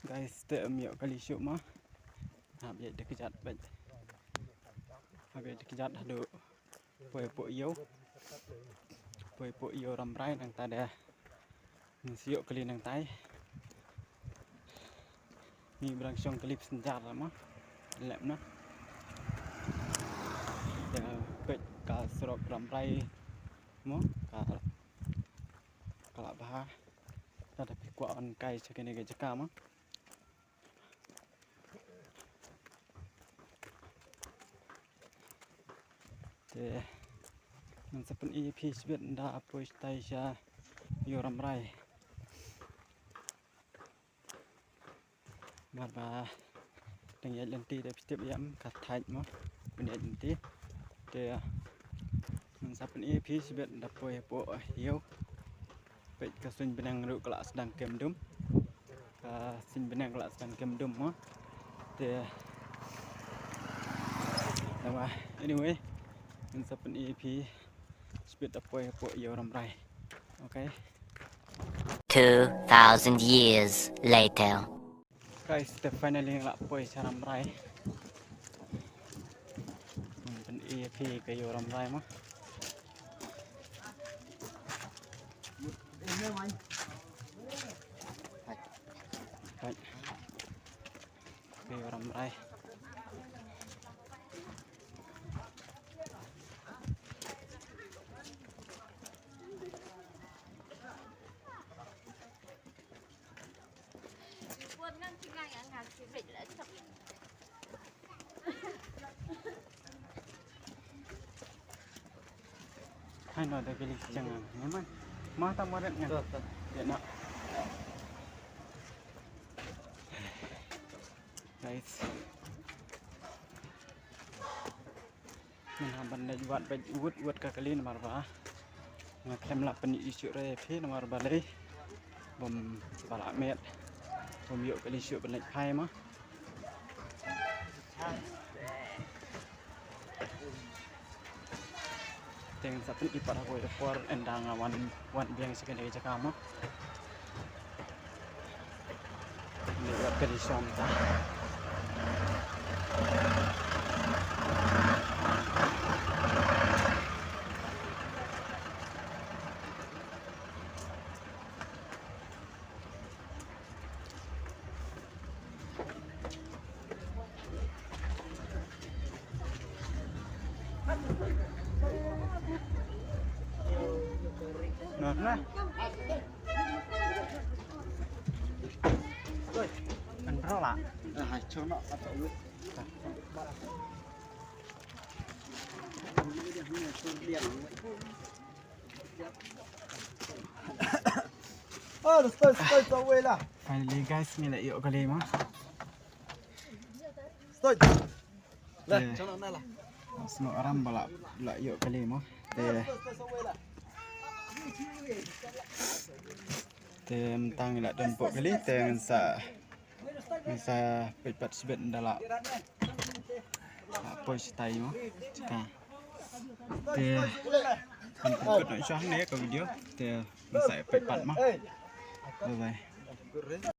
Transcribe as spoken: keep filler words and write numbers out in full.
Guys, te ym ïoh kali shuh ma. Hap ïaid da kjat beit. Hap ïaid da kjat haduh poi hapoh ïew. Poi hapoh ïew Rambrai nangta de. Ngin sa ïoh kali nangtai. Ngi brang shong kali passenger la ma. Lep na. Te peit ka surok Rambrai mo ka, ka la bha. Lada phi kwah wan kai sha kane ka jaka ma. Te ngan sa pyni ïa phi shibit ynda poi shatai sha ïew Rambrai. Namar ba dang ïaid lynti da phi tip ïa em ka thait mo. Pynïaid lynti. Te ngan sa pyni ïa phi shibit ynda poi hapoh ïew. Peit ka suiñ bneng ruh ka la sdang kem dum. Ka suiñ bneng ka la sdang kem dum mo. Te, namar, anyway, ngin sa pyni ïa phi shibit da poi hapoh ïew Rambrai. Okay. Two thousand years later. Guys, te finally nga la poi sha Rambrai. Ngan pyni ïa phi ka ïew Rambrai mo. Ka ïew Rambrai. Hai no da kali chang ne man. Ma ta maret ngan. Tuh, tuh. Ya na. Guys. Ngan hap ban leit wad beit wut wut ka kali namar ba nga khlem lah pyni shuh re phi namar balei bym ba lah met bym ïoh kali shuh ban leit phai ma. Te ngan sa pyni pat ha kawei ka por ynda nga wan, wan biang sha kane ka jaka mo. Ni wat ka dei shong ta. Nah, nah. Kan bro lah. Ah, hai, cuma apa lu? Oh, stoi, stoi, stoi, wei lah. Finally guys, ngi la ïoh kali mo. Stoi. Lah, eh, chalak na lah. Snoh aram ba la, la ïoh kali mo. Te, te mynta ngi la don hapoh kali, te ngan sa Ngan sa peit pat shibit ynda la, la poi shatai mo. Te ngan pynkut noh shuwa hangne ka video. Te ngan sa peit pat mo. Bye bye.